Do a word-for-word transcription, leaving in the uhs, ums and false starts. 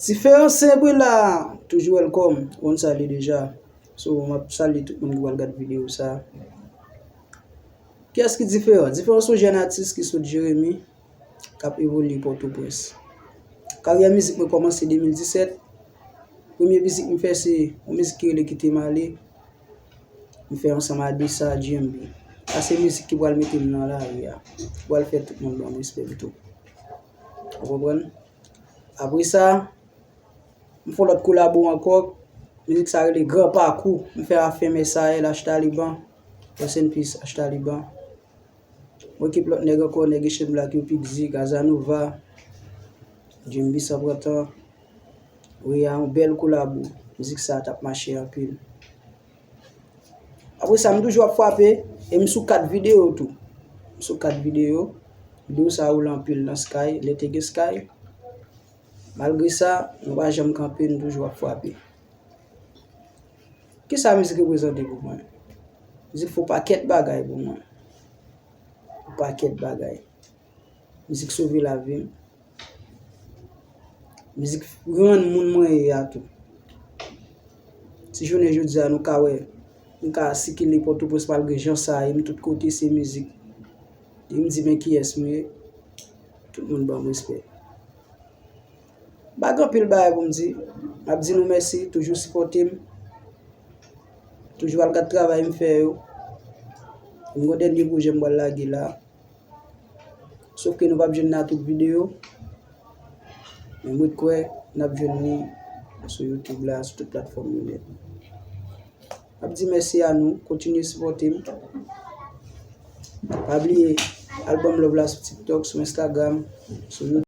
Diferan Senbri la, toujou welcome. Ou konn sa li deja. So, m ap salye tout moun ki pral gad videyo sa. Kiyès ki Diferan? Diferan se yon jèn atis ki sot Jeremi, k ap evolye Pòtoprens. Karyè mizik mwen kòmanse de mil disèt. Premye mizik m fè se yon mizik ki rele Kite M Ale. M fè ansanm a Desa, G M B. Sa se mizik ki pral mete m nan lari a. Ki pral fè tout moun ban m respè m tou. Ou konprann? Apre sa, m fè yon lòt kolabo ankò. Mizik sa rele Gran Pakou. M fè avèk Mèsayèl, H Taliban. Rest in peace, H Taliban. Mwen ekip lòt nèg ankò, nèg Echenn Black yo, Pigzy, Casanova, Jimby San Pran Tan. Wi, a yon bèl kolabo. Mizik sa t ap mache anpil. Apre sa, m toujou ap frape, e m sou kat videyo tou. M sou kat videyo. Videyo sa woule anpil nan Sky, lè te gen Sky. Malgre sa, nou pa janm kanpe, nou toujou ap frape. Kisa mizik reprezante pou mwen? Mizik fè yon pakèt bagay pou mwen. Yon pakèt bagay. Mizik sove lavi m. Mizik rann moun mwen ye a tou. Si jounen jodi a nou ka wè, m ka sikile Pòtoprens malgre jan sa ye, m tout kote se mizik. E m di men kiyès m ye, tout moun ban m respè. M pa gen anpil bagay pou m di. M ap di nou mèsi, toujou sipòte m. Toujou al gad travay m fè yo. M gen yon dènye pwojè m pral lage la. Sof ke nou p ap jwenn nan tout videyo. Men m ret kwè n ap jwenn li sou YouTube la, sou tout platfòm yo nèt. M ap di mèsi a nou, kontinye sipòte m. Pa bliye, al ban m love la sou TikTok, sou Instagram, sou YouTube.